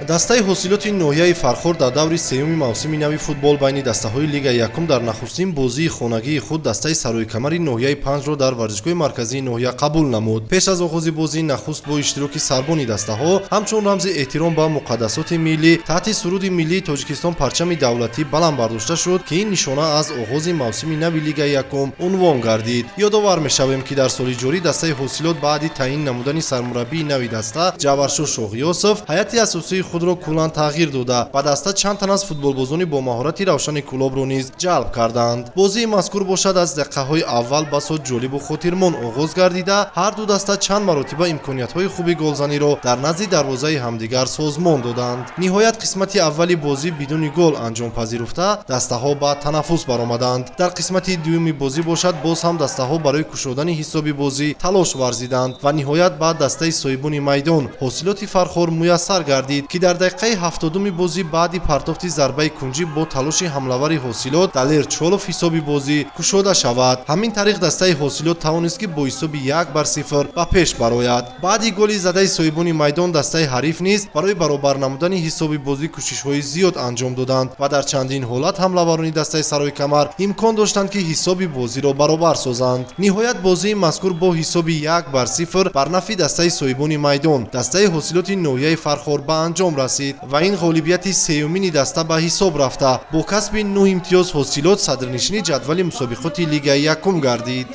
Дастаи ҳосилоти ноҳияи Фархор дар даври сеюми мавсими нави футбол байни дастаҳои Лигаи якум дар нахустин бозии хонагии худ дастаи Сарои-Камари ноҳияи Панҷро дар варзишгоҳи марказии ноҳия қабул намуд. Пеш аз оғози бозӣ нахуст бо иштироки сарбони дастаҳо ҳамчун рамзи эҳтиром ба муқаддасоти миллӣ таҳти суруди миллии Тоҷикистон парчами давлатӣ баланд бардошта шуд, ки ин нишона аз оғози мавсими нави Лигаи якум унвон гардид. Ёдовар мешавем, ки дар соли ҷорӣ дастаи ҳосилот баъди таъин намудани сармураббии нави даста Ҷаваршо Шоғиёсов ҳайати асосии худро куллан тағйир дода ба даста чанд тан аз футболбозони бо маҳорати равшани Кӯлобро низ ҷалб карданд. Бозии мазкур бошад аз дақиқаҳои аввал басо ҷолибу хотирмон оғоз гардида, ҳар ду даста чанд маротиба имкониятҳои хуби голзаниро дар назди дарвозаи ҳамдигар созмон доданд. Ниҳоят қисмати аввали бозӣ бидуни гол анҷом пазируфта, дастаҳо ба танаффус баромаданд. Дар қисмати дуюми бозӣ бошад боз ҳам дастаҳо барои кушодани ҳисоби бозӣ талош варзиданд ва ниҳоят ба дастаи соҳибони майдон ҳосилоти Фархор муяссар гардид, ки дар дақиқаи 70-уми бозӣ баъди партофти зарбаи кунҷӣ бо талоши ҳамлавари ҳосилот Далер Чолов ҳисоби бозӣ кушода шавад. Ҳамин тариқ дастаи ҳосилот тавонист, ки бо ҳисоби 1-0 ба пеш барояд. Баъди голи задаи соҳибони майдон дастаи ҳариф низ барои баробар намудани ҳисоби бозӣ кӯшишҳои зиёд анҷом доданд ва дар чандин ҳолат ҳамлаварони дастаи Сарои-Камар имкон доштанд, ки ҳисоби бозиро баробар созанд. Ниҳоят бозии мазкур бо ҳисоби 1-0 бар нафъи дастаи соҳибони майдон дастаи ҳосилоти ноҳияи Фархор ба анҷом расид ва ин ғолибияти сеюмини даста ба ҳисоб рафта бо касби 9 имтиёз ҳосилот садрнишини ҷадвали мусобиқоти Лигаи якум гардид.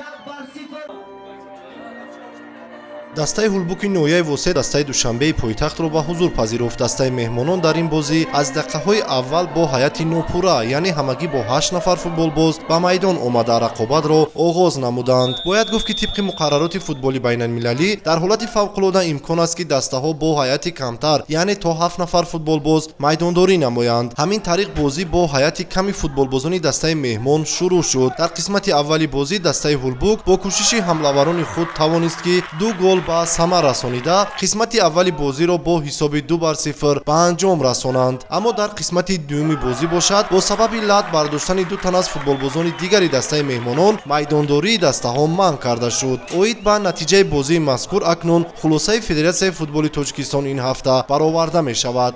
Дастаи Ҳулбуки ноҳияи Восеъ дастаи Душанбеи пойтахтро ба ҳузур пазируфт. Дастаи меҳмонон дар ин бозӣ аз дақиқаҳои аввал бо ҳайати нопурра, яъне ҳамагӣ бо 8 нафар футболбоз ба майдон омада рақобатро оғоз намуданд. Бояд гуфт, ки тибқи муқаррароти футболи байналмилалӣ дар ҳолати фавқулода имкон аст, ки дастаҳо бо ҳайати камтар, яъне то 7 нафар футболбоз майдондорӣ намоянд. Ҳамин тариқ бозӣ бо ҳайати ками футболбозони дастаи меҳмон шурӯъ шуд. Дар қисмати аввали бозӣ дастаи Ҳулбук бо кӯшиши ҳамлаварони худ тавонист, ки 2 гол ба самар расонида қисмати аввали бозиро бо ҳисоби 2-0 ба анҷом расонанд. Аммо дар қисмати дуюми бозӣ бошад бо сабаби лат бардоштани 2 тан аз футболбозони дигари дастаи меҳмонон майдондории дастаҳо манъ карда шуд. Оид ба натиҷаи бозии мазкур акнун хулосаи Федератсияи футболи Тоҷикистон ин ҳафта бароварда мешавад.